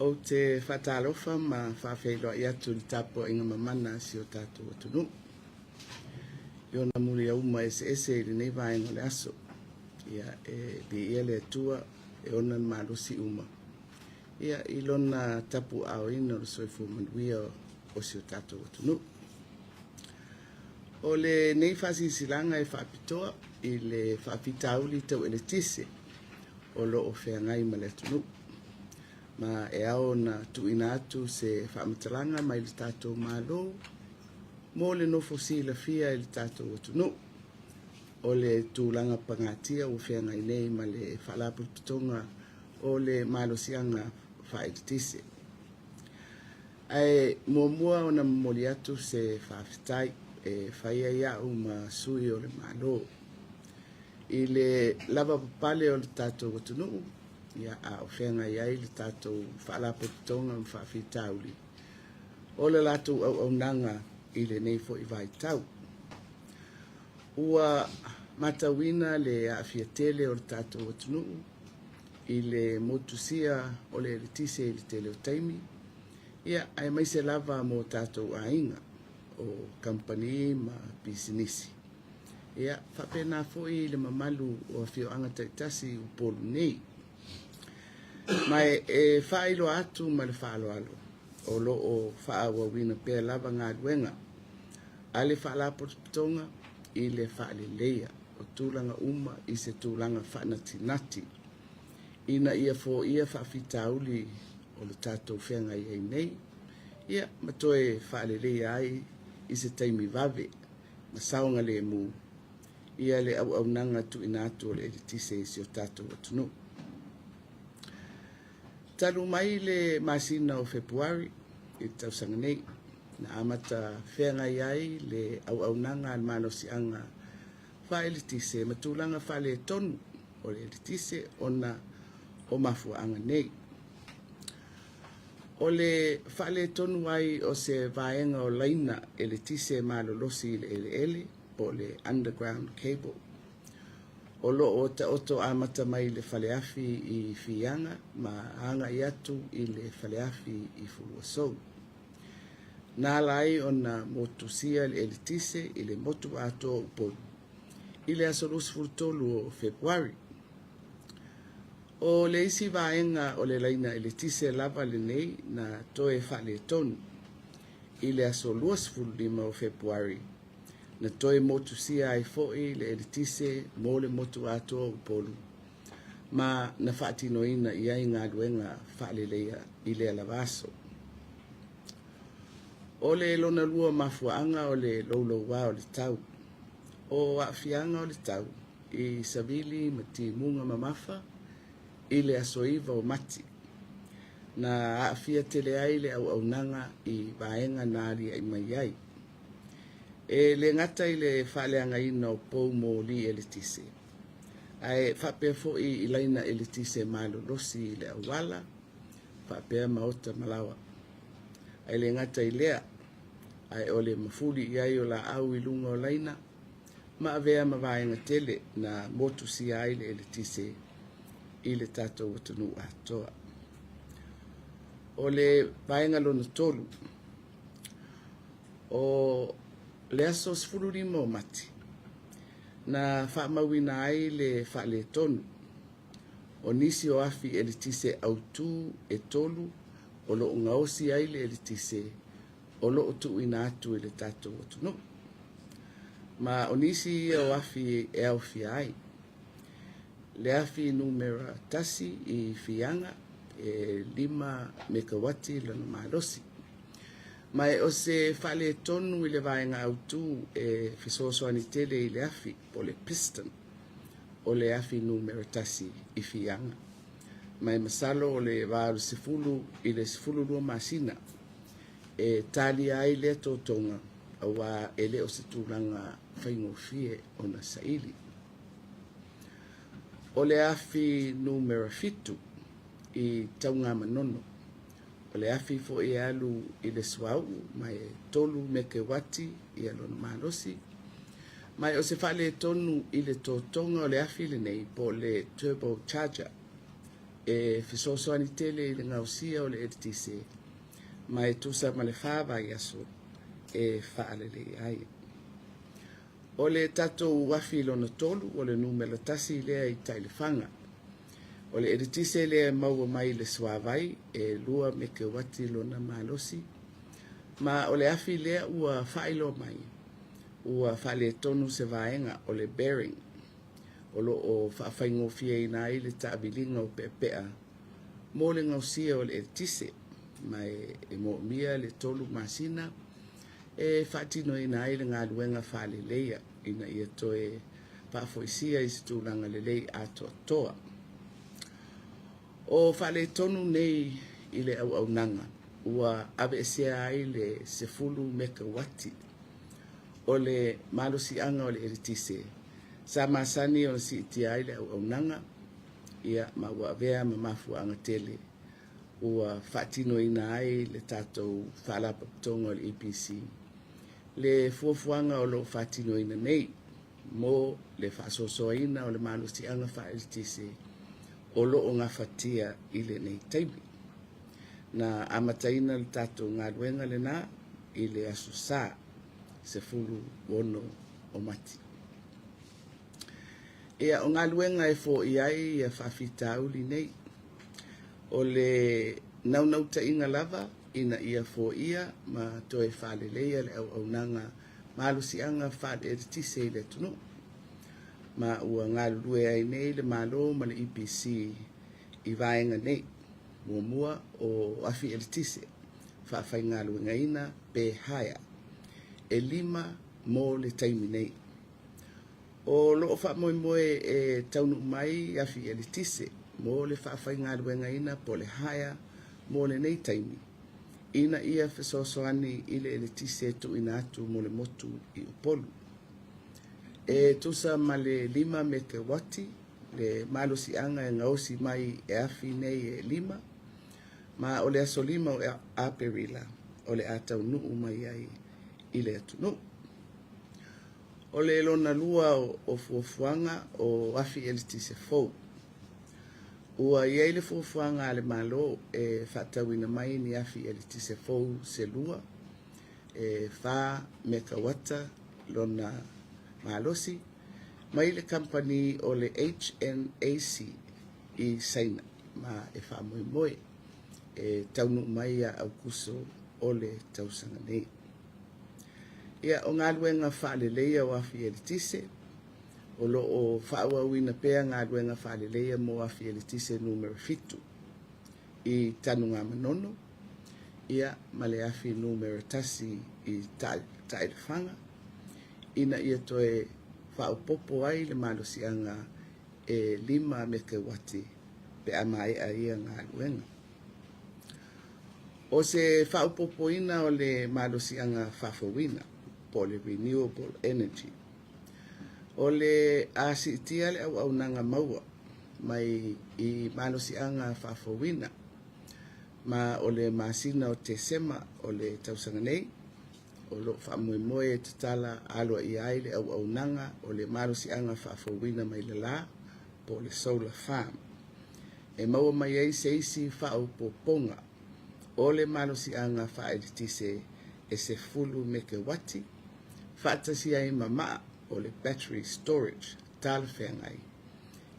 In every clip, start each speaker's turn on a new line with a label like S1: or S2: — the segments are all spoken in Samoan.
S1: Ou te faatalofa ma faafeiloai atu i le tapuaiga mamana a si o tatou atunuu i ona muliauma eseese i lenei vaega o le aso. Ia, e viia le Atua e ona le malosi uma ia i lona tapuaaoina o le soifua manuia o si o tatou atunuu. O lenei faasilasilaga e faapitoa i le faafitauli tau eletise o lo o feagai ma le atunuu. Ma e ao ona tuuina atu se faamatalaga mai le tatou Malo mo le nofo silafia e le tatou atunuu o le tulaga pagatia ua feagai nei ma le Faalapotopotoga o le Malosiaga Faaeletise. Ae muamua ona momoli atu se faafetai e fai ai au ma sui o le Malo i le lavapapale o le tatou atunuu, ia, a o feagai ai le tatou Faalapotopotoga ma faafitauli o le latou auaunaga i lenei foi vaitau. Ua matauina le aafia tele o le tatou atunuu i le motusia o le eletise i le tele o taimi, ia, aemaise lava mo tatou aiga o kamupani ma pisinisi. Ia, faapena foi i le mamalu o afioaga taitasi i Upolu nei. Ma e faailoa atu ma le faaaloalo, o lo o faaauauina pea lava galuega a le Faalapotopotoga i le faaleleia o tulaga uma i se tulaga faanatinati ina ia foia faafitauli o le tatou feagai ai nei, ia, ma toe faaleleia ai i se taimi vave ma saogalemu ia le auaunaga tuuina atu o le eletise i si o tatou atunuu. Talu mai le masina o Fepuari i le tausaga nei, na amata feagai ai le auaunaga a le malosiaga faaeletise ma tulaga faaletonu o le eletise ona o mafuaaga nei. O le faaletonu ai o se vaega o laina eletise malolosi i le eleele po o le underground cable o lo o taoto amata mai i le faleafi i Fiaga ma agai atu i le faleafi i Fuluasou. Na ala ai ona motusia le eletise i le motu atoa o Upolu i le aso 23 o Fepuari. O le isi vaega o le laina eletise lava lenei na toe faaletonu i le aso 25 o Fepuari, na toe motusia ai foi le eletise mo le motu atoa o Upolu ma na faatinoina i ai galuega faaleleia i lea lava aso. O le lona lua mafuaaga o le louloua o le tau. O aafiaga o le tau i savili ma timuga mamafa i le aso 9 o Mati, na aafia tele ai le auaunaga i vaega na aliae mai ai. E le gata i le faaleagaina o pou moli eletise, ae faapea foi i laina eletise malolosi i le auala, faapea maota ma laoa. Ae le gata i lea, ae o le mafuli i ai o laau i luga o laina ma avea ma vaega tele na motusia ai le eletise i le tatou atunuu atoa. O le vaega lona tolu, o le aso 15 o Mati, na faamauina ai le faaletonu o nisi o afi eletise autū e tolu o lo o gaosi ai le eletise o lo o tuuina atu i le tatou atunuu. Ma o nisi ia o afi e aofia ai le afi numera 1 i Fiaga e 5 mekawati lona malosi. Ma e o se faaletonu i le vaega autū e fesoasoani tele i le afi po o le piston o le afi numera 1 i Fiaga. Ma e masalo o le va o le 10 i le 12 masina e talia ai lea totoga aua e le o se tulaga faigofie ona saili. O le afi numera 7 i Taugamanono, o le afi foi e alu i le suauu ma e 3 mekewati ia lona malosi. Ma o se faaletonu i le totoga o le afi lenei po o le turbo charger. E fesoasoani tele i le gaosia o le eletise ma e tusa ma le fa vaiaso e faalelei ai. O le tatou afi lona tolu o le numera tasi lea i Taelefaga. O le eletise lea e maua mai le suavai e 2 mekeuati lona malosi, ma o le afi lea ua faailoa mai ua faaletonu se vaega o le bearing o lo o faafaigofieina ai le taaviliga o peapea mo le gaosia o le eletise, ma e moomia le 3 masina e faatinoina ai le galuega faaleleia ina ia toe faafoisia i se tulaga lelei atoatoa. O faaletonu nei i le auaunaga ua aveesea ai le 10 mekauati o le malosiaga o le eletise sa masani ona siitia ai le auaunaga, ia ma ua avea ma mafuaaga tele ua faatinoina ai le tatou Faalapotopotoga o le EPC le fuafuaga o lo o faatinoina nei mo le faasoasoaina o le malosiaga faaeletise o lo o gafatia i lenei taimi. Na amataina le tatou galuega lena i le Aso Sa 16 o Mati. Ia, o galuega e foia ai ia faafitauli nei, o le naunautaiga lava ina ia foia ma toe faaleleia le auaunaga malosiaga faale-eletise i le atunuu, ma ua galulue ai nei le Malo ma le EPC i vaega nei. Muamua, o afi eletise faafaigaluegaina pe hire, e 5 mo le taimi nei. O lo o faamoemoe e taunuu mai afi eletise mo le faafaigaluegaina po o le hire mo lenei taimi, ina ia fesoasoani i le eletise e tuuina atu mo le motu i Upolu. E tusa ma le 5 mekewati le malosiaga e gaosi mai e afi nei e 5, ma o le aso 5 o Aperila o le a taunuu mai ai i le atunuu. O le lona lua o fuafuaga o afi eletise fou. Ua i ai le fuafuaga a le Malo e faatauina mai ni afi eletise fou se lua, e 4 mekauata lona malosi, mai le kamupani o le HNAC i Saina, ma e faamoemoe e taunuu mai ia Aukuso o le tausaga nei. Ia, o galuega faaleleia o afi eletise, o lo o faaauauina pea galuega faaleleia mo afi eletise numera 7 i Tanugamanono, ia, ma le afi numera 1 i Taelefaga, ina ia toe faaopopo ai le malosiaga e 5 mekeuati pe a maea ia galuega. O se faaopopoina o le malosiaga faafouina po o le renewable energy, o le a siitia le auaunaga maua mai i malosiaga faafouina, ma o le masina o Tesema o le tausaga nei, o lo o faamoemoe e tatala aloaia ai le auaunaga o le malosiaga faafouina mai le la po o le solar farm, e maua mai ai se isi faaopopoga o le malosiaga faaeletise e 10 mekewati, faatasi ai ma maa o le battery storage talafeagai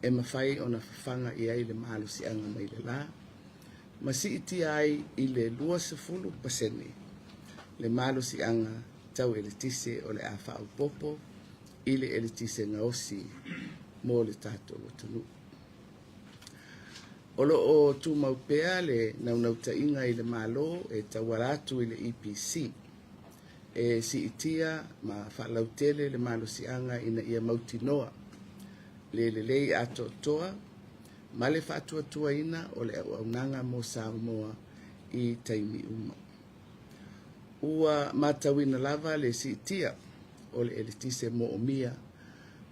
S1: e mafai ona fafaga i ai le malosiaga mai le la, ma siitia ai i le 20% le malosiaga tau eletise o le a faaopopo i le eletise gaosi mo le tatou atunuu. O lo o tumau pea le naunautaiga i le Malo e tauala atu i le EPC e siitia ma faalautele le malosiaga ina ia mautinoa le lelei atoatoa ma le faatuatuaina o le auaunaga mo Samoa i taimi uma. Ua matauina lava le siitia o le eletise moomia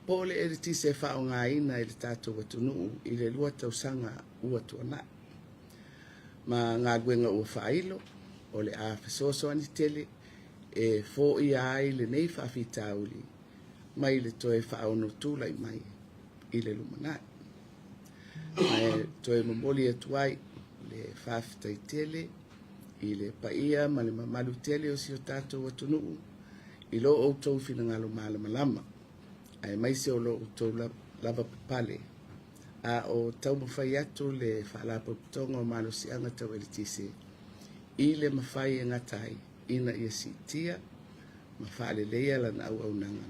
S1: po o le eletise faaaogaina e le tatou atunuu i le 2 tausaga ua tuanai, ma galuega ua faailo o le a fesoasoani tele e foia ai lenei faafitauli mai le toe faaono tulai mai i le lumanai. Ma e toe momoli atu ai le faafetai tele i le paia ma le mamalu tele o si o tatou atunuu i lo outou finagalo malamalama, aemaise o lo outou lavapapale a o taumafai atu le Faalapotopotoga o Malosiaga Tau Eletise i le mafai e gata ai ina ia siitia ma faaleleia lana auaunaga,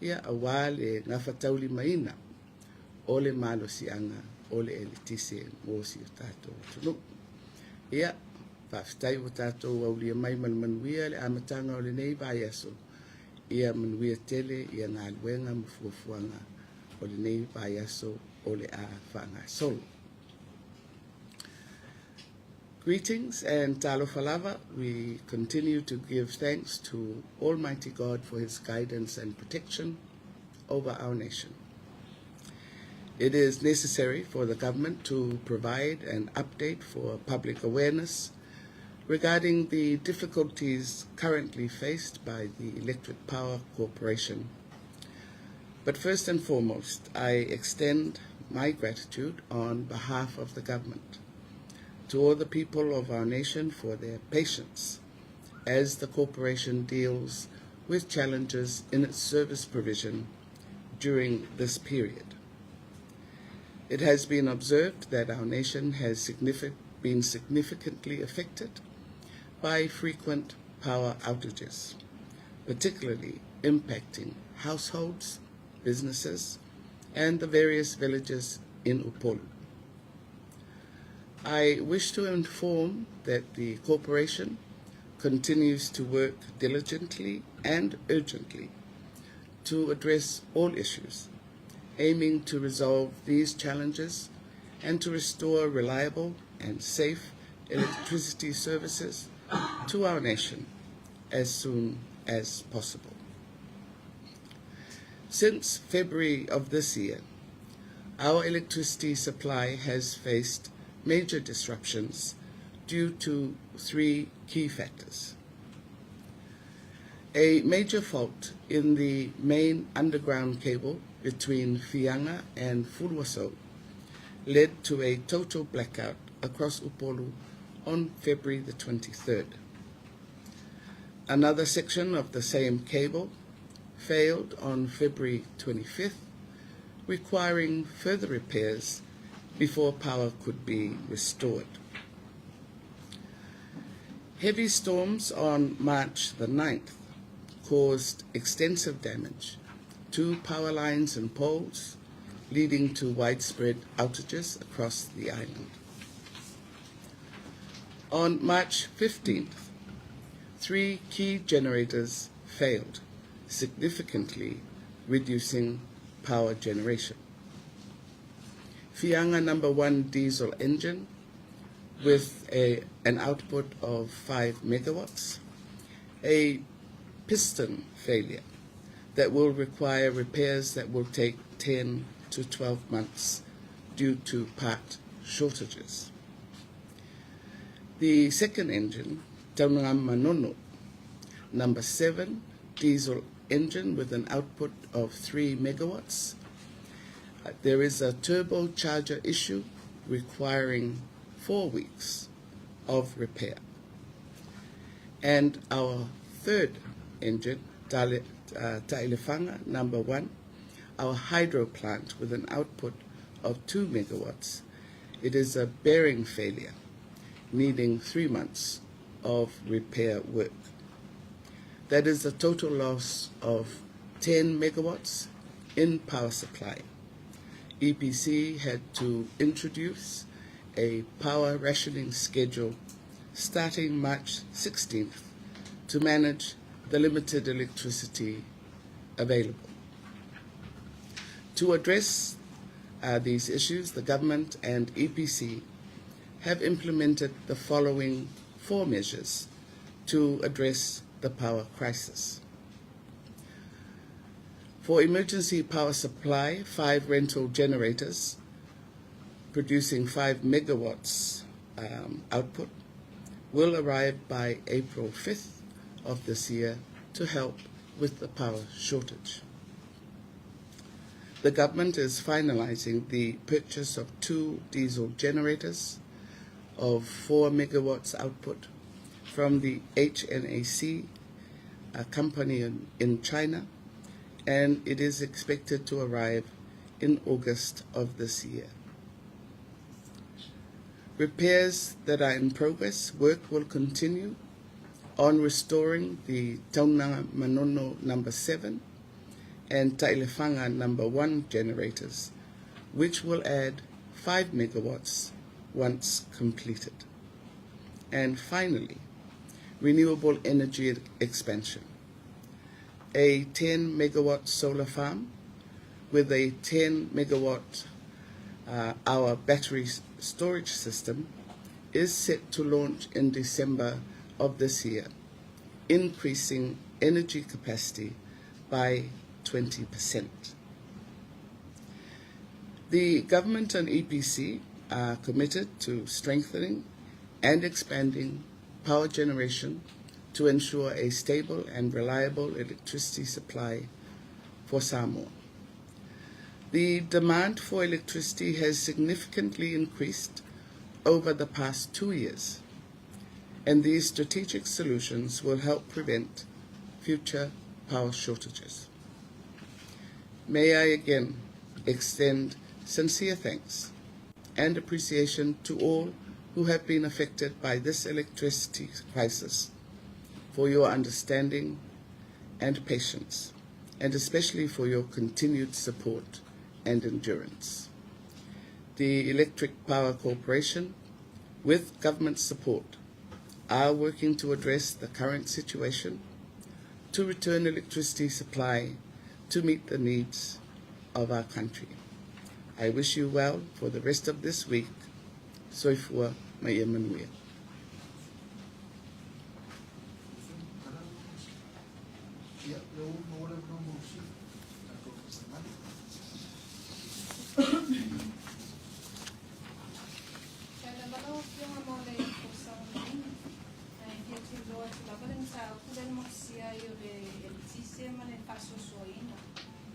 S1: ia aua le gafataulimaina o le malosiaga o le eletise mo si o tatou atunuu. Ia, faafetai ua tatou aulia mai ma le manuia le amataga o lenei vaiaso. Ia manuia tele ia galuega ma fuafuaga o lenei vaiaso o le a faagasolo. Greetings and talofa lava. We continue to give thanks to Almighty God for His guidance and protection over our nation. It is necessary for the government to provide an update for public awareness regarding the difficulties currently faced by the Electric Power Corporation. But first and foremost, I extend my gratitude on behalf of the government to all the people of our nation for their patience as the corporation deals with challenges in its service provision during this period. It has been observed that our nation has been significantly affected by frequent power outages, particularly impacting households, businesses, and the various villages in Upolu. I wish to inform that the corporation continues to work diligently and urgently to address all issues, aiming to resolve these challenges and to restore reliable and safe electricity services to our nation as soon as possible. Since February of this year, our electricity supply has faced major disruptions due to three key factors. A major fault in the main underground cable between Fianga and Fuluasou led to a total blackout across Upolu on February the 23rd. Another section of the same cable failed on February 25th, requiring further repairs before power could be restored. Heavy storms on March the 9th caused extensive damage to power lines and poles, leading to widespread outages across the island. On March 15th, 3 key generators failed, significantly reducing power generation. Fianga number 1 diesel engine with an output of 5 megawatts, a piston failure that will require repairs that will take 10 to 12 months due to part shortages. The second engine, Taungamanono, number 7 diesel engine with an output of 3 megawatts. There is a turbocharger issue requiring 4 weeks of repair. And our third engine, Tailefanga number 1, our hydro plant with an output of 2 megawatts, it is a bearing failure, needing 3 months of repair work. That is a total loss of 10 megawatts in power supply. EPC had to introduce a power rationing schedule starting March 16th to manage the limited electricity available. To address these issues, the government and EPC have implemented the following 4 measures to address the power crisis. For emergency power supply, 5 rental generators producing 5 megawatts output will arrive by April 5th of this year to help with the power shortage. The government is finalising the purchase of two diesel generators of 4 megawatts output from the HNAC, a company in, in China, and it is expected to arrive in August of this year. Repairs that are in progress, work will continue on restoring the Taunamanono number 7 and Tailefanga number 1 generators, which will add 5 megawatts once completed. And finally, renewable energy expansion. A 10 megawatt solar farm with a 10 megawatt hour battery storage system is set to launch in December of this year, increasing energy capacity by 20%. The government and EPC are committed to strengthening and expanding power generation to ensure a stable and reliable electricity supply for Samoa. The demand for electricity has significantly increased over the past 2 years, and these strategic solutions will help prevent future power shortages. May I again extend sincere thanks and appreciation to all who have been affected by this electricity crisis for your understanding and patience, and especially for your continued support and endurance. The Electric Power Corporation, with government support, are working to address the current situation to return electricity supply to meet the needs of our country. I wish you well for the rest of this week. Soifua ma ia manuia.
S2: Faafetai lava lau Afioga mo le folasaga manino. Ae fia tuliloa atu lava le mataupu lea na motusia ai o le eletise ma le faasoasoaina.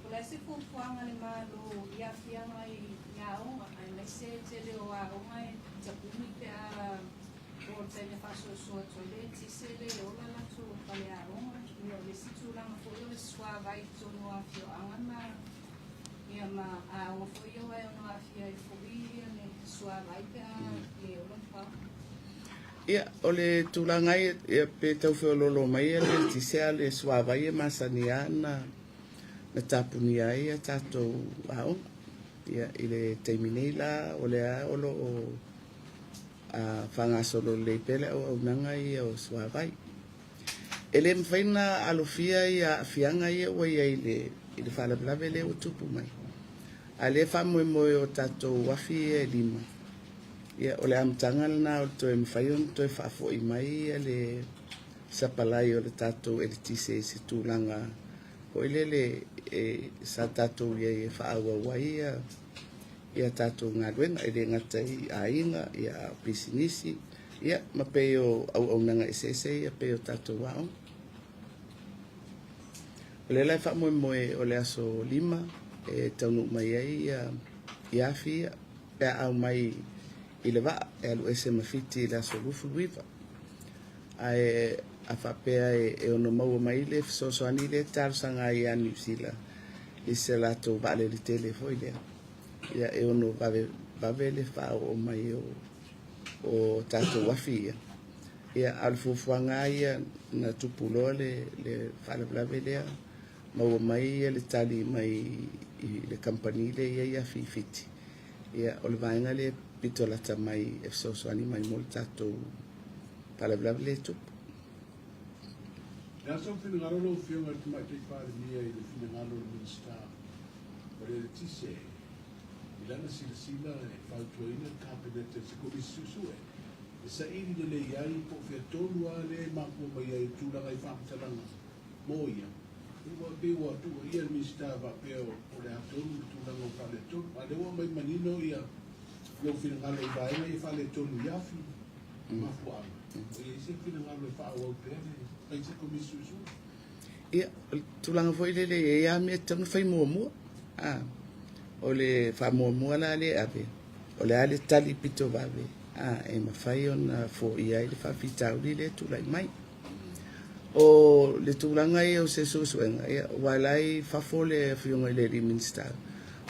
S2: Po o le a se fuafuaga a le Malo i aafiaga i aoga aemaise tele o aoga e tapuni pe a oo i le taimi e faasoasoa atu ai le eletise e le ola latou faleaoga. Ia o le isi tulaga foi o le suavai i totonu o afioaga ma Ia ma aoga foi ia aua e ono aafia ai foi le suavai pe a le ola le paoa.
S1: Ia, o le tulaga ia, ia pe tau feoloolo mai le eletise a o le suavai e masani lava na, na tapunia ai a tatou aoga. Ia, i le taimi nei la, o lea o lo o a faagasolo lelei pea le auaunaga ia o suavai. E le mafai ona alofia ia aafiaga ia ua i ai i le faalavelave lea ua tupu mai. A o lea e faamoemoe o tatou afi ia e lima, ia o le amataga lena o le toe mafai ona toe faafoi mai le sapalai o le tatou eletise i se tulaga foi lele e sa tatou i ai e faaauau ai ia ia tatou galuega, e le gata i aiga, ia a o pisinisi, ia ma pei o auaunaga eseese ia pei o tatou aoga. O lea la e faamoemoe o le aso 5 e taunuu mai ai ia ia afi ia pe a aumai i le vaa e alu ese ma Fiti i le aso 29. Ae a faapea e ono maua mai le fesoasoani lea e talosaga ai ia Niu Sila i se latou vaalele tele foi lea, ia e ono vave vave le faaoo mai o o tatou afi ia. Ia, a o le fuafuaga lava ia na tupu loa le, le faalavelave lea, maua mai le tali mai i le kamupani lea e i ai afi i Fiti. Ia, o le vaega lea e pito lata mai e fesoasoani mai mo le tatou faalavelave lea e tupu.
S3: O le a sou finagalo lau Afioga i le Tamaitai Palemia i le finagalo o le Minisita o le Eletise i lana silasila e fautuaina le Kapeneta i se Komisi Suesue e saili lelei ai po o fea tonu lava lea e mafua mai ai le tulaga i faamatalaga mo ia. Ua pei ua tuuaia le Minisita faapea o le a tonu le tulaga ua faaletonu, a o lea ua aumai manino ia lou finagalo i vaega ia faaletonu i afi mafuaaga. Ua i ai se finagalo e faaauau pea le fai se Komisi Suesue?
S1: Ia, o le tulaga foi lele e i ai lava mea e tatau ona fai muamua. A. O le faamuamua la lea e ave, o le a le tali pito vave a e mafai ona foia ai le faafitauli lea e tulai mai. O le tulaga ia o se suesuega, ia, aua o la e i fafo le Afioga i le alii Minisita,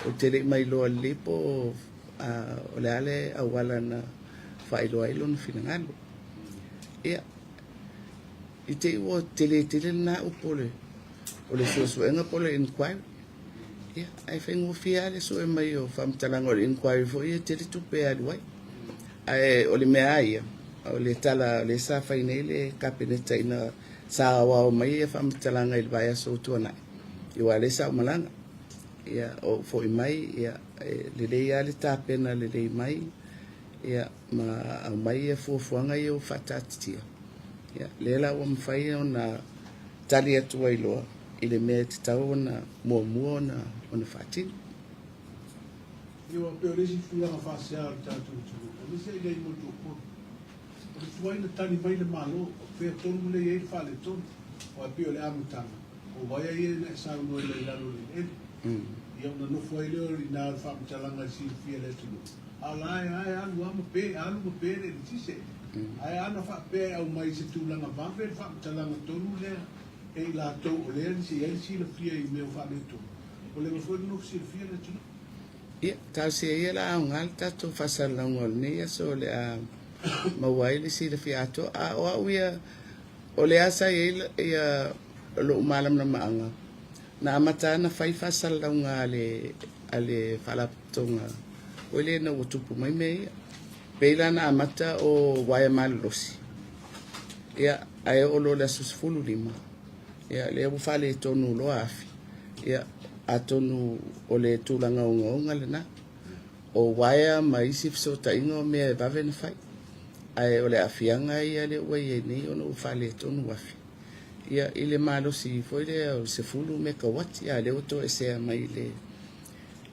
S1: ou te le i mailoa lelei po o le a le auala na faailoa ai lona finagalo. Ia, i te i ua tele tele lena upu o le suesuega po o le inquiry. Ia, ae faigofie lava le sue mai o faamatalaga o le inquiry foi e tele tupe e alu ai. Ae o le mea lava ia, o le tala o lea sa fai nei le Kapeneta ina sa aoao mai ia faamatalaga i le vaiaso ua tuanai, aua o lea sa ou malaga. Ia, ou foi mai, ia, e lelei lava le tapena lelei mai, ia, ma aumai ia fuafuaga ia ua faataatitia. Ia, lea la ua mafai ona tali atu ai loa i le mea e tatau ona muamua ona faatino.
S3: Ia aua pei o le isi tulaga faasea o le tatou atunuu, aemaise i inei i motu o Upolu, o le tuai na tali mai le Malo, o fea tonu lea e i ai le faaletonu, aua e pei o le amataga, o uaea ia na e saunoa i ai i lalo o le eleele. Ia ona nofo ai lea i ina o le faamatalaga e silafia e le atunuu, a o la e lava e alu lava ma pe, alu ma pe le eletise. Ae ana faapea e aumai i se tulaga vave le faamatalaga tonu lea e i latou o lea e i ai le silafia i mea o faaletonu, ua leva foi ona nofo silafia le atunuu.
S1: Ia, talosia ia la aoga le tatou faasalalauga o lenei aso o le a maua ai le silafia atoa. A o au ia, o lea sa i ai ia lou malamalamaaga, na amata lava ona fai faasalalauga a le Faalapotopotoga foi lea ina ua tupu mai mea ia. Pei la na amata o uaea malolosi, ia, ae oo loa i le aso 15, ia, lea ua faaletonu loa afi, ia, atonu o le tulaga ogaoga lena. O uaea ma isi fesootaiga o mea e vave ona fai, ae o le aafiaga ia lea ua i ai nei ona ua faaletonu afi. Ia, i le malosi foi lea o le 10 mekauati, a o lea ua toesea mai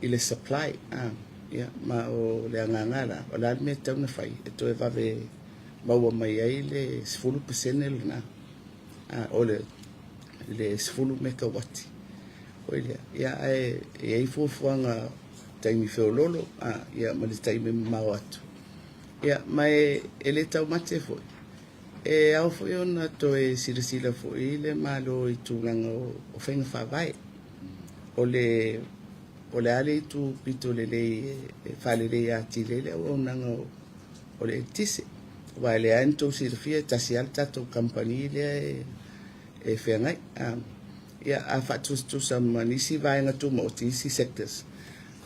S1: i le supply. A, ia, ma o le agaga la, o le a le mea e tatau ona fai e toe vave maua mai ai le 10% lena, a, o le 10 mekauati foi lea. Ia, ae i ai fuafuaga taimi feoloolo, a, ia, ma le taimi mamao atu. Ia, ma e le taumate foi. E ao foi ona toe silasila foi le Malo i tulaga o faiga faavae. O le o le a le itu pito lelei e faaleleia atili ai le auaunaga o le eletise. Aua e leai na tou silafia e tasi lava le tatou kamupani lea e feagai. Ia, a faatusatusa ma nisi vaega tumaoti, isi sectors,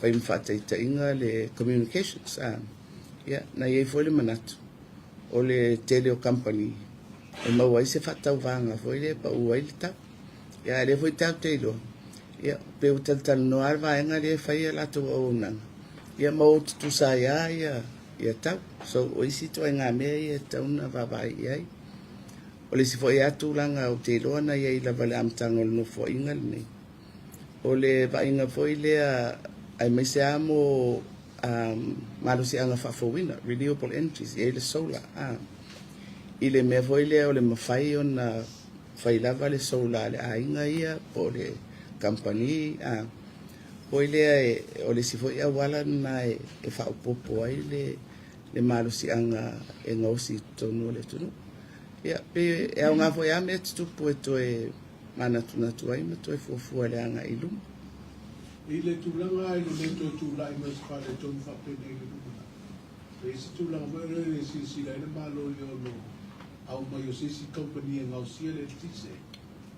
S1: fai ma faataitaiga le communications. Ia, na i ai foi le manatu, o le tele o kamupani e maua ai se faatauvaga foi lea e pau ai le tau. Ia, a o lea foi tatou te iloa, ia, pei ua talatalanoa lava le vaega lea e fai a latou auaunaga, ia ma o tutusa ai lava ia, ia tau. So, o isi ituaiga mea ia e tatau ona vaavaai i ai. O le isi foi lava tulaga ou te iloa na i ai lava i le amataga o le Nofoaiga lenei, o le vaaiga foi lea aemaise lava mo malosiaga faafouina, renewable energies, e i ai le solar, i le mea foi lea o le mafai ona fai lava le solar a le aiga ia po o le kamupani, foi lea o le isi foi auala lena e faaopoopo ai le malosiaga e gaosi i totonu o le atunuu. Ia, pe e aoga foi lava mea tutupu e toe manatunatu ai ma toe fuafua i le agai i luma.
S3: I le tulaga i le le toe tulai mai o se faaletonu faapenei i le lumanai, e i ai se tulaga foi lea e silasila ai le Malo i le ono aumai o se isi kamupani e gaosia le eletise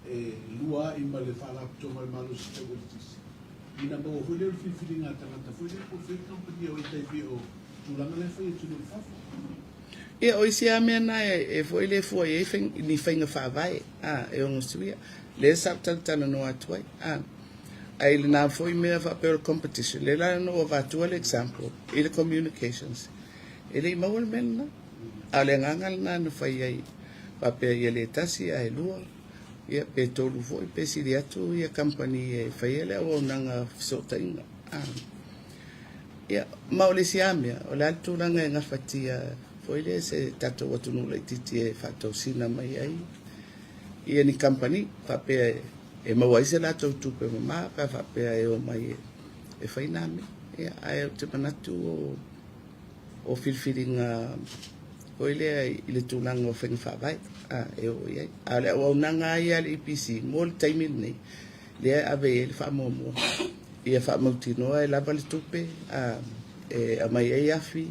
S3: e lua ai ma le Faalapotopotoga o le Malosi Tau Eletise, ina maua foi lea o le filifiliga a tagata foi lea po o fea le kamupani e o i tai pei o tulaga la e fai e atunuu i fafo.
S1: Ia, o isi lava mea na e foi le fua i ai ni faiga faavae e ono suia, lea sa ou talatalanoa atu ai. Ae i lena foi mea faapea o le competition, lea la na ou avatua le example i le communications, e le i maua le mea lena. A o le agaga lena na fai ai faapea ia le tasi ae lua, ia pe tolu foi pe sili atu ia kamupani e faia le auaunaga fesootaiga. Ia, ma o le isi lava mea, o le a le tulaga e gafatia foi lea se tatou atunuu laitiiti e faatosina mai ai ia ni kamupani faapea e maua ai se latou tupe mama pe a faapea e omai e fai nā mea. Ia, ae ou te manatu o, o filifiliga foi lea i le tulaga o faiga faavae, a, e oo i ai. A o le auaunaga lava ia a le EPC mo le taimi lenei, lea e ave i ai le faamuamua, ia faamautinoa e lava le tupe, a, e aumai ai afi,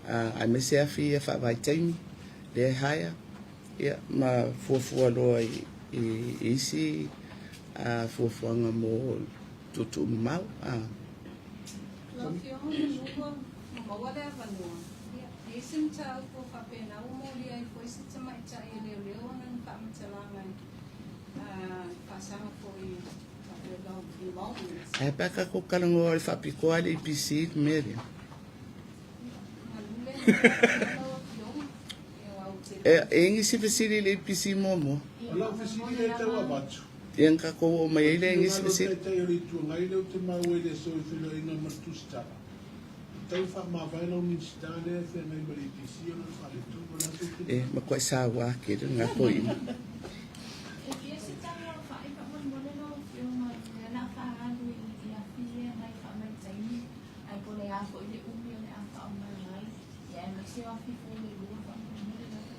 S1: a, aemaise afi ia faavaitaimi, lea e hire, ia, ma fuafua loa i, i, i isi a, fuafuaga mo tuutuu mamao. A.
S2: Lau Afioga manu ua maua le avanoa, ia, e i ai se mataupu o faapena ua molia ai foi se tamaitai e leoleo ona na faamatalaga e faasaga foi faapea lau involvement.
S1: Ae pe a tatou talanoa o le faapitoa le EPC i le mea lea?
S2: Manu le agaga lau Afioga, ia aua ou te
S1: E, e i ai nisi fesili i le EPC muamua?
S3: O lau fesili lea e tau avatu.
S1: Ia na tatou oo mai
S3: O
S1: ai
S3: le
S1: lea i nisi
S3: finagalo o le
S1: fesili.
S3: Taitai o le Itu Agai lea ou te maua i le aso i feiloaiga ma le Tusitala, e tau faamavae lau Minisita lea e feagai ma le EPC ona o le faaletonu. O le a sou
S1: E
S3: finagalo?
S1: matuai saua tele lena toeaina.
S4: E fia se tala o faa'i faamolemole lau Afioga i le mea o le a faaalu i afi ia nai faavaitaimi ae po o le a foi le umi o le a faaoga ai, ia aemaise o afi fou e lua faamolemole lava.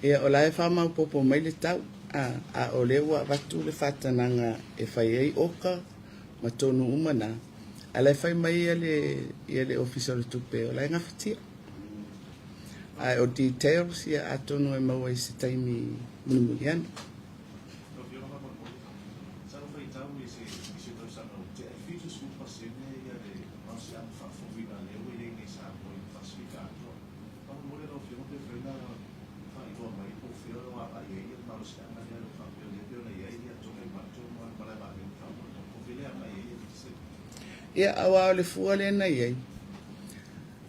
S1: Ia, o la e faamaopoopo mai le tau, a, a o lea ua avatu le faatanaga e fai ai oka ma tonu uma na, a la e fai mai ia le, ia le Ofisa o le Tupe o la e gafatia. Ae o details ia atonu e maua i se taimi mulimuli ane. Ia, aua o le fua lea na i ai,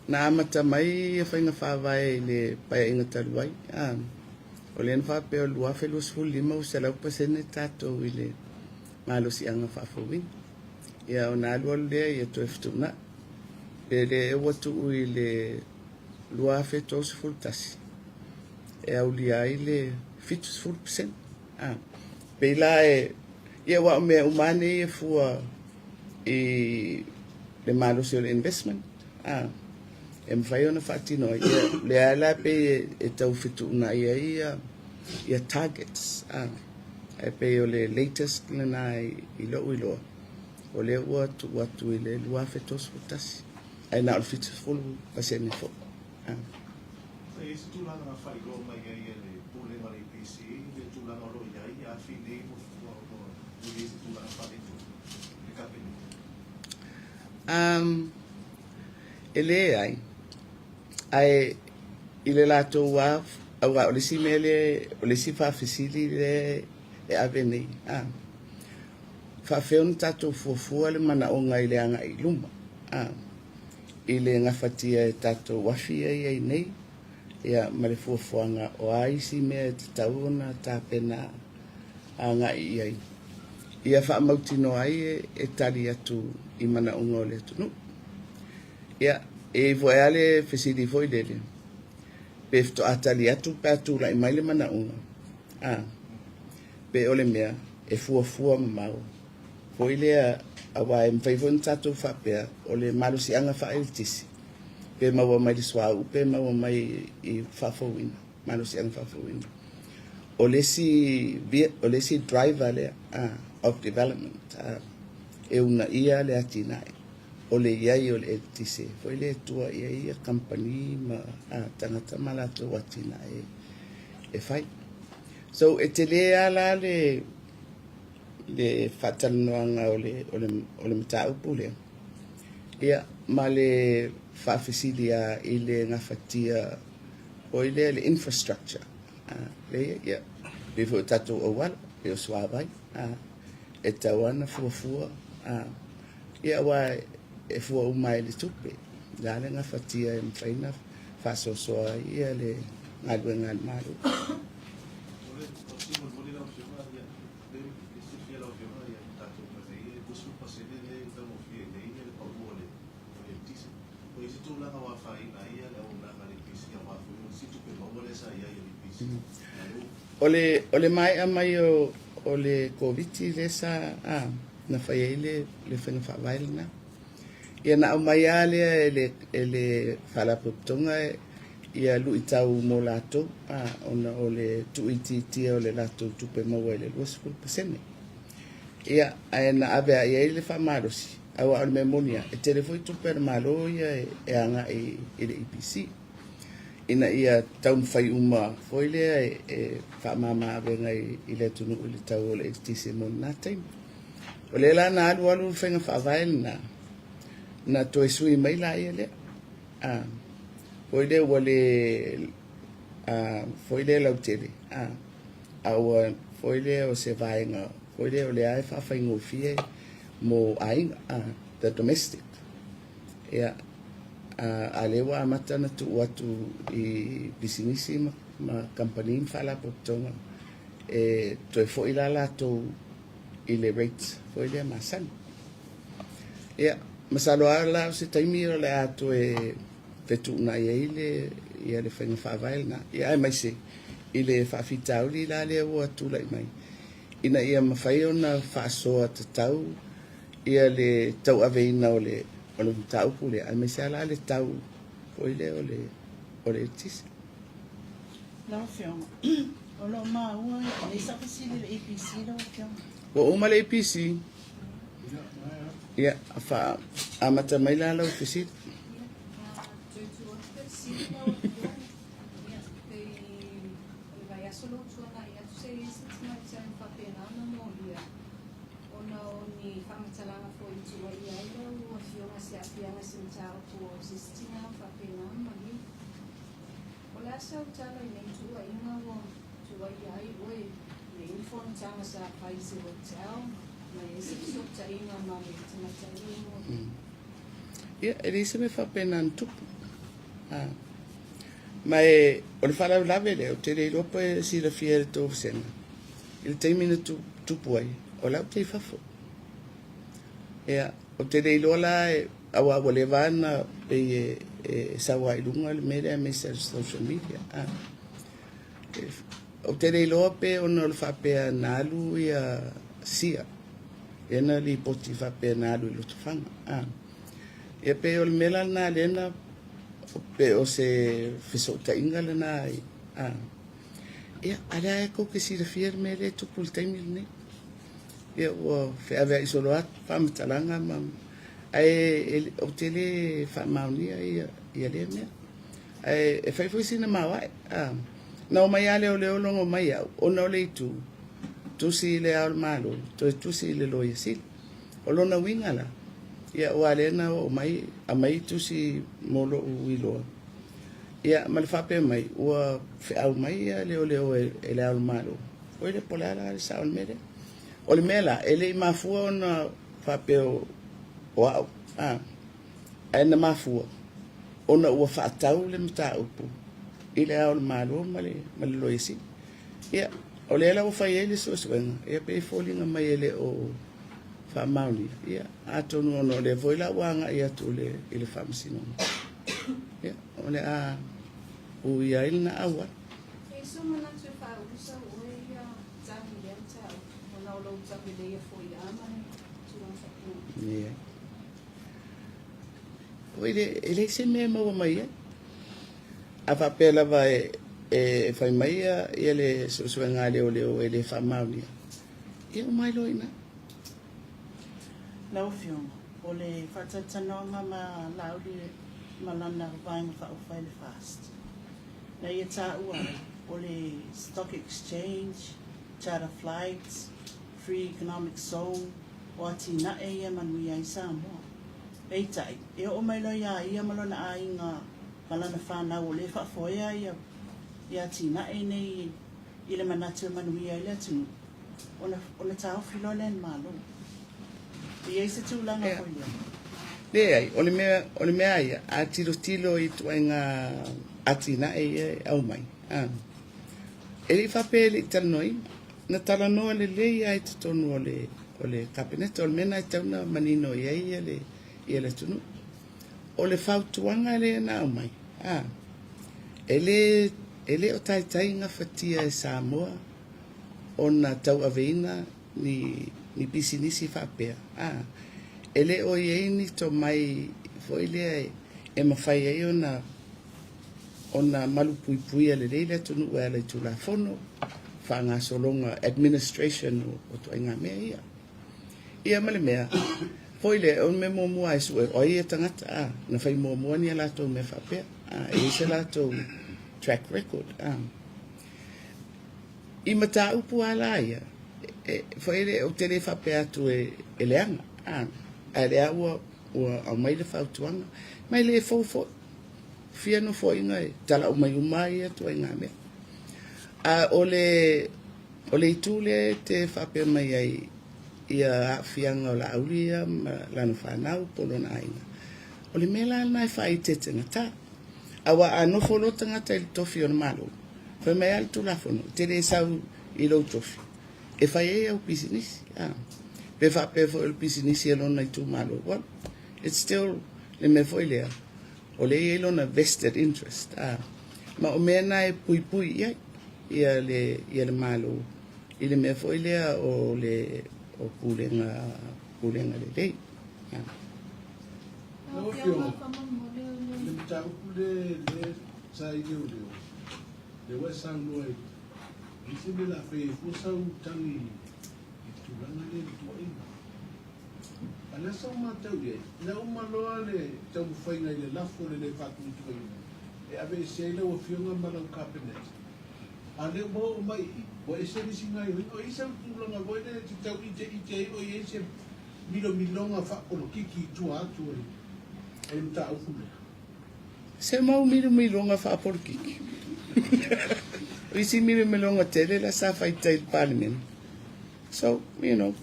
S1: na amata mai ia faiga faavae i le Paeaiga talu ai, a, o lea na faapea o le 2025 ua 100% tatou i le malosiaga faafouina. Ia, ona alualu lea ia toe fetuunai. Pe le ua tuu i le 2031 e aulia ai le 70%. A, pei la e, ia aua o mea uma lava nei e fua i le malosi o le investment, a, e mafai ona faatino ai. Ia, lea la pei e, e tau fetuunai ai ia, ia targets, a, ae pei o le latest lena i, i lou iloa, o lea ua tuu atu i le 2031, ae na o le 70% foi. A.
S5: Sa i ai se tulaga na faailoa mai ai e le Pulega a le EPC le tulaga o lo o i ai afi nei ua i ai se tulaga faaletonu i le Kapeneta?
S1: Um, e leai. Ae i le latou lava, aua o le isi mea lea, o le isi faafesili lea e ave nei, a, faafefea ona tatou fuafua le manaoga i le agai i luma, a, i le gafatia e tatou afi ia i ai nei, ia, ma le fuafuaga o a isi mea e tatau ona tapena agai i ai, ia faamautinoa ai e tali atu i manaoga o le atunuu. Ia, e i ai foi lava le fesili foi lele, pe faatoa tali atu pe a tulai mai le manaoga, a, pe o le mea e fuafua mamao foi lea, aua e mafai foi ona tatou faapea o le malosiaga faaeletisi, pe maua mai le suauu pe maua mai i faafouina, malosiaga faafouina. O le isi, o le isi driver lea of development e uunaia le atinae, o le i ai o le eletise foi lea e tua i ai kamupani ma tagata ma latou atinae e fai. So e tele lava la le le faatalanoaga o le o le o le mataupu lea, ia ma le faafesili lava i le gafatia foi lea le infrastructure lea ia pei foi o tatou auala, pei o suavai, e tatau lava ona fuafua ia aua e fua uma lava i le tupe. O le a le gafatia e mafai ona faasoasoa ai ia le galuega a le Malo. O le, o le maea mai o, o le Koviti lea sa, a, na fai ai le, le faiga faavae lena. Ia na aumai lava lea e le, e le Faalapotopotoga ia luitau mo latou, a, ona o le tuuitiitia o le latou tupe maua i le 20%. Ia, ae na ave lava i ai le faamalosi, aua o le mea moni lava, e tele foi tupe a le Malo ia e agai i le EPC, ina ia taumafai uma foi lea e faamama avega i le atunuu i le tau o le eletise mo lena taimi. O lea la na alu alu le faiga faavae lena, na toe sui mai laia lea. A, foi lea ua le, a, foi lea lautele, a, a ua foi lea o se vaega, foi lea o lea e faafaigofie mo aiga, a, the domestic. Ia, a, a lea ua amata ona tuu atu i pisinisi ma, ma kamupani ma faalapotopotoga e toe foi la latou i le rate foi lea masani. Ia, masalo lava la o se taimi o le a toe fetuunai ai le, ia le faiga faavae lena. Ia, aemaise i le faafitauli la lea ua tulai mai, ina ia mafai ona faasoa tatau ia le tauaveina o le, o le mataupu lea, aemaise lava la le tau foi lea o le, o le eletise.
S6: Lau Afioga, o lo o maua e leai sau fesili i le EPC lau Afioga.
S1: Ua uma le EPC. Ia, fa amata mai la lau fesili.
S2: Ona o ni faamatalaga foi i tuuaia ai lau Afioga se aafiaga i se mataupu o se isi tina faapena ona maliu. O le a sau tala i nei tuuaiga ua tuuaia ai oe i nei fonotaga sa fai i se hotel ma i ai se fesootaiga ma le tamaitai lea ua
S1: Mm. Ia, e leai se mea faapena na tupu. Ah. Ma e, o le faalavelave lea, ou te le iloa pe silafia e le tou vasega, i le taimi na tupu ai, o la ou te i fafo. Ia, ou te le iloa la, e, aua ua leva lava na pei e, e sau lava i luga le mea lea aemaise le social media. Ah. E, ou te le iloa pe ona o le faapea na alu ia Sia, ia na lipoti faapea na alu i Lotofaga. Ah. Ia pei o le mea la lena lea na pe o se fesootaiga lena i, ah. Ia, a lea e kou ke silafia le mea lea e tupu i le taimi lenei. Ia, ua feaveai solo atu faamatalaga ma, ae e, ou te le faamaonia ia, ia lea mea. Ae e fai foi sina maoae. Ah, na omai lava leoleo logo mai au, ona o le itu, tusi i le Ao o le Malo, toe tusi i le Loia Sili. O lona uiga la, ia aua lea na oo mai, aumai tusi mo lou iloa, ia ma le faapea mai, ua feau mai ia leoleo e, e le Ao o le Malo. Oi le po o le a la le sao o le mea lea. O le mea la, e le i mafua ona faapea o, o au, a, ae na mafua ona ua faatau le mataupu i le Ao o le Malo ma le, ma le Loia Sili. Ia, o lea la ua fai ai le suesuega, ia pei e foliga mai e le o faamaonia. Ia, atonu ona o lea foi la ua agai atu i le, i le Faamasinoga. Ia, o le a uia ai lena auala.
S2: E i sou manatu e faaulusa oe ia tali i lea mataupu ona o lou tauleleia foi a ma le tulaga faapena.
S1: Leai. Oi le, e leai se mea e maua mai ai. A faapea lava e, e fai mai ia, ia le suesuega a leoleo e le faamaonia, ia uma ai loa i ina.
S6: Lau Afioga, o le faatalatalanoaga ma Laauli ma lana Vaega Faaupufai le FAST, na ia taua ai, o le Stock Exchange, Charter Flights, Free Economic Zone, o atinae ia e manuia ai Samoa. Peitai, e oo mai loa iā ia ma lona aiga ma lana fanau o lea e faafoea ia ia atinae nei i le manatu e manuia ai le atunuu, ona, ona taofi loa lea e le Malo. E i ai se tulaga
S1: Ea.
S6: foi lea?
S1: Leai, o le mea, o le mea ia, a tilotilo i ituaiga atinae ia e aumai, a, e le i faapea e le i talanoaina. Na talanoa lelei lava i totonu o le, o le Kapeneta, o le mea lena e tatau ona manino i ai ia le, ia le atunuu. O le fautuaga lea na aumai, a, e le, e le o taitai gafatia e Samoa ona tauaveina ni, ni pisinisi faapea, a, E le o i ai ni tomai foi lea e mafai ai ona ona malupuipuia lelei le atunuu e ala i Tulafono, faagasologa, administration o ituaiga mea ia. Ia ma le mea foi lea, o le mea muamua lava e sue, o ai ia tagata, a, na fai muamua ni a latou mea faapea, a, e i ai se latou track record, a. I mataupu lava la ia, e, foi lea, ou te le faapea atu e, e leaga, a, ae lea ua, ua aumai le fautuaga, ma e le fou foi. Fia nofoaiga e talau mai uma ai ia ituaiga mea. A o le, o le itu lea e te faapea mai ai ia aafiaga o Laauli ia ma lana fanau po o lona aiga, o le mea la lena e faaeteetegata. Aua a nofo loa tagata i le tofi o le Malo, fai mai lava le Tulafono, e te le sau i lou tofi e fai ai au pisinisi. A, pe faapea foi o le pisinisi a lona itumalo, well, it's still le mea foi lea, o lea e i ai lona vested interest. A, ma o mea na e puipui i ai ia le, ia le Malo i le mea foi lea o le o pulega, pulega lelei. A.
S3: Lau Afioga, i le mataupu lea sa i leoleo, lea ua e saunoa i isi mea o le a fai ai fua sau tagi i le tulaga lea i le tuuaiga. A o le a sau matau i ai, na uma loa le taumafaiga i le lafo o le le faatuatuaina e aveese ai lau Afioga ma lau Kapeneta, a o lea ua oo mai i i, ua ese le isi gaoioiga. O i ai sau tulaga foi lea e te tau iteite ai o i ai se milomiloga faapolokiki i tua atu o le mataupu lea.
S1: Se mau milomiloga faapolokiki. O isi milomiloga tele la sa fai tai i le Palemene. So, you know,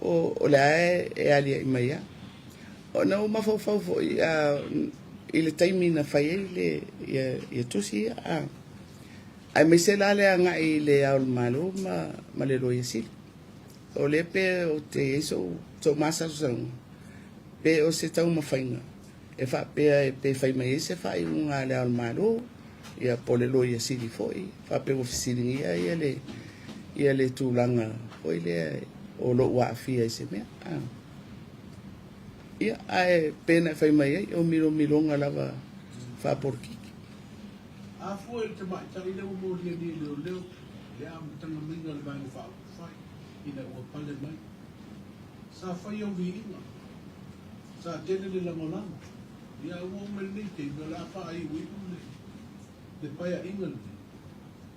S1: o, o lea e aliaʻi mai lava. Ona ou mafaufau foi i le taimi na fai ai le, ia, ia tusi ia, a, aemaise la le agai i le Ao o le Malo ma, ma le Loia Sili. O lea pe ou te i ai sou, sou masalosaloga, pe o se taumafaiga e faapea e pe fai mai ai se faaiuga a Le Ao o le Malo, ia po o le Loia Sili foi, faapea ua fesiligia ia le, ia le tulaga foi lea o lou aafia i se mea. A. Ia, ae pe na e fai mai ai, o milomiloga lava faapolokiki.
S3: A fua i le tamaitai lea ua molia nei e leoleo i le amataga maiga o le Vaega Faaupufai ina ua pale mai, sa fai au viiga, sa tele le lagolago, ia a ua oo mai lenei taimi o le a faaiuiu le le paeaiga lenei,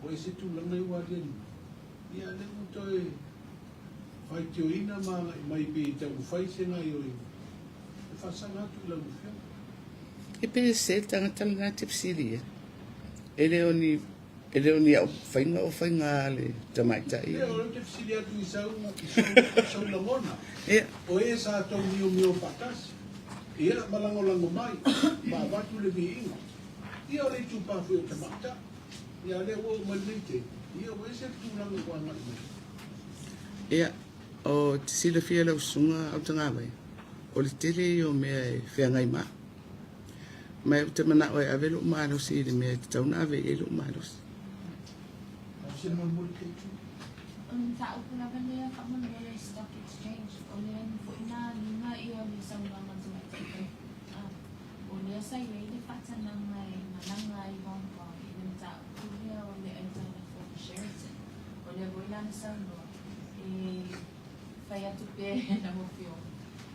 S3: ua ese tulaga ia ua aliali mai, ia a lea ua toe faitioina ma agai mai pei e taumafai se gaioiga e faasaga atu i lau Afioga.
S1: E pei se tagata lena e te fesili i ai. E le o ni, e le o ni au faiga o faiga a le tamaitai.
S3: E, o lea ou te fesili atu i sau, i sou, sou lagona.
S1: Ia.
S3: O e sa tou miomio faatasi, ia, ma lagolago mai, ma avatu le viiga. Ia, o le itupa foi o tamaitai. Ia, a lea ua oo mai lenei taimi, ia, ua ese le tulaga ua agai mai.
S1: Ia, o te silafia lau susuga Autagavai, o le tele ia o mea e feagai ma au. Ma ou te manao e ave lou malosi i le mea e tatau ona ave i ai lou malosi.
S4: O le mataupu lava lea faamolemole i Stock Exchange, o lea foi na agiga ia le saunoaga a le Tamaitai Faipule. O lea sa i ai le faatanaga e malaga ai i Hong Kong i le mataupu lea o le aitalafu o le Sheraton. O lea foi la na saunoa e fai atu pea e lau Afioga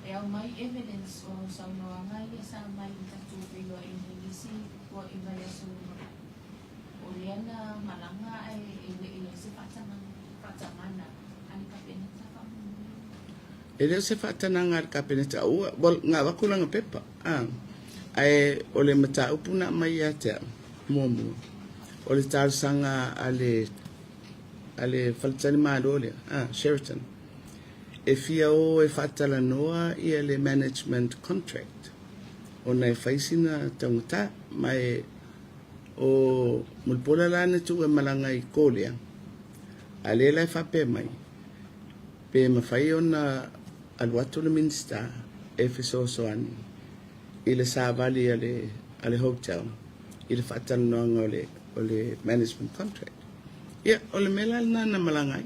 S4: e aumai evidence o saunoaga ia sa aumai i tatou feiloaiga i nisi i vaiaso ua mavae. O lea na malaga ae e le i ai se faatagana a le Kapeneta faamolemole.
S1: E le o se faatanaga a le Kapeneta, ua, well, na avatu lana pepa, a, ae o le mataupu na aumai ia te au, muamua, o le talosaga a le, a le faletalimalo lea, a, Sheraton, e fia o e faatalanoa ia le management contract ona e fai sina taugata ma e o Mulipola la na tuu e malaga i Korea a lea la e faapea mai pe mafai ona alu atu le Minisita e fesoasoani i le savali a le a le hotel i le faatalanoaga o le o le management contract. Ia, o le mea la lena na malaga ai.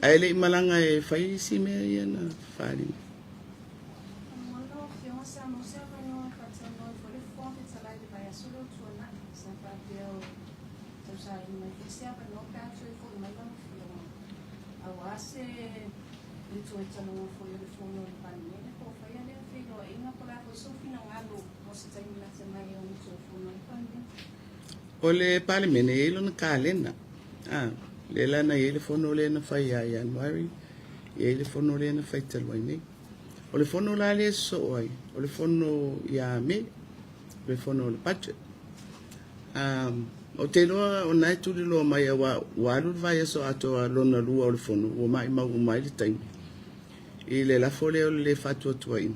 S1: Ae le i malaga e fai isi mea ia na faaali mai.
S2: Mo lau Afioga sa maua se avanoa e faatalanoa ai foi le Fofoga Fetalai i le vaiaso lea ua tuanai, sa faapea o tausaili mai foi se avanoa pe a toe foi mai lau Afioga aua se le toe talanoa foi o le Fono a le Palemene po o faia lea feiloaiga po o le a foi sou finagalo mo se taimi lata mai e ono toe fono ai le Palemene.
S1: O le Palemene e i ai lona kalena, a, lea la na i ai le fono lea na fai ia Ianuari, e i ai le fono lea na fai talu ai nei. O le fono la lea e sosoo ai, o le fono ia Me, o le fono o le budget. Um, ou te iloa o na e tuliloa mai aua ua alu le vaiaso atoa lona lua o le fono, ua maimau uma ai le taimi i le lafo lea o le lē faatuatuaina.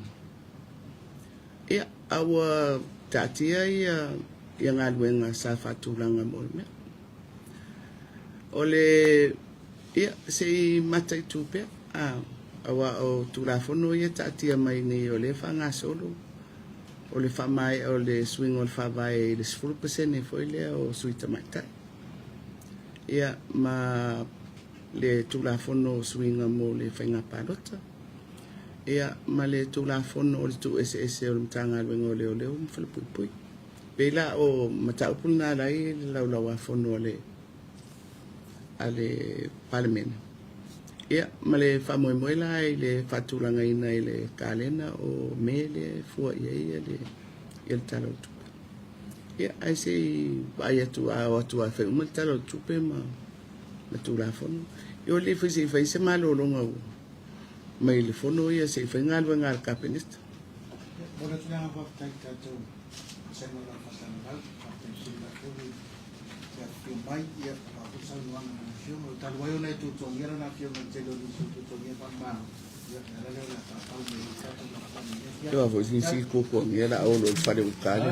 S1: Ia, a ua taatia ia, ia galuega sa faatulaga mo le mea. O le, ia, se i mataitu pea, a, aua o Tulafono ia e taatia mai nei o lea e faagasolo, o le faamaea o le suiga o le Faavae i le 10% foi lea o sui tamaitai, ia, ma le Tulafono o suiga mo le faiga palota, ia, ma le Tulafono o le tuueseese o le Matagaluega o Leoleo ma Falepuipui. Pei la o mataupu lena la i le laulauafono a le a le Palemene. Ia, ma le faamoemoe la i le faatulagaina i le kalena o Me lea e fua i ai le ia le Tala o le Tupe. Ia, ae se i vaai atu a o atu lava e fai uma le Tala o le Tupe ma ma Tulafono. Ia o le foi se i fai se malologa mai le fono ia se i fai galuega a le Kapeneta.
S7: Ia, momoli atu le agaga faafetai i le tatou vasega o lau faasalalau, faafetai tele lau Afioga i le afifio mai, ia aua foi saunoaga a lau Afioga. O talu ai ona e tuatuagia lana Afioga i le tele o nisi o tuatuagia faale-Malo, ia o le ala lea o le a papau mai ai le tatou lafo i lenei afiafi.
S1: Ia foi si tuatuagia la olo i le fale ukali.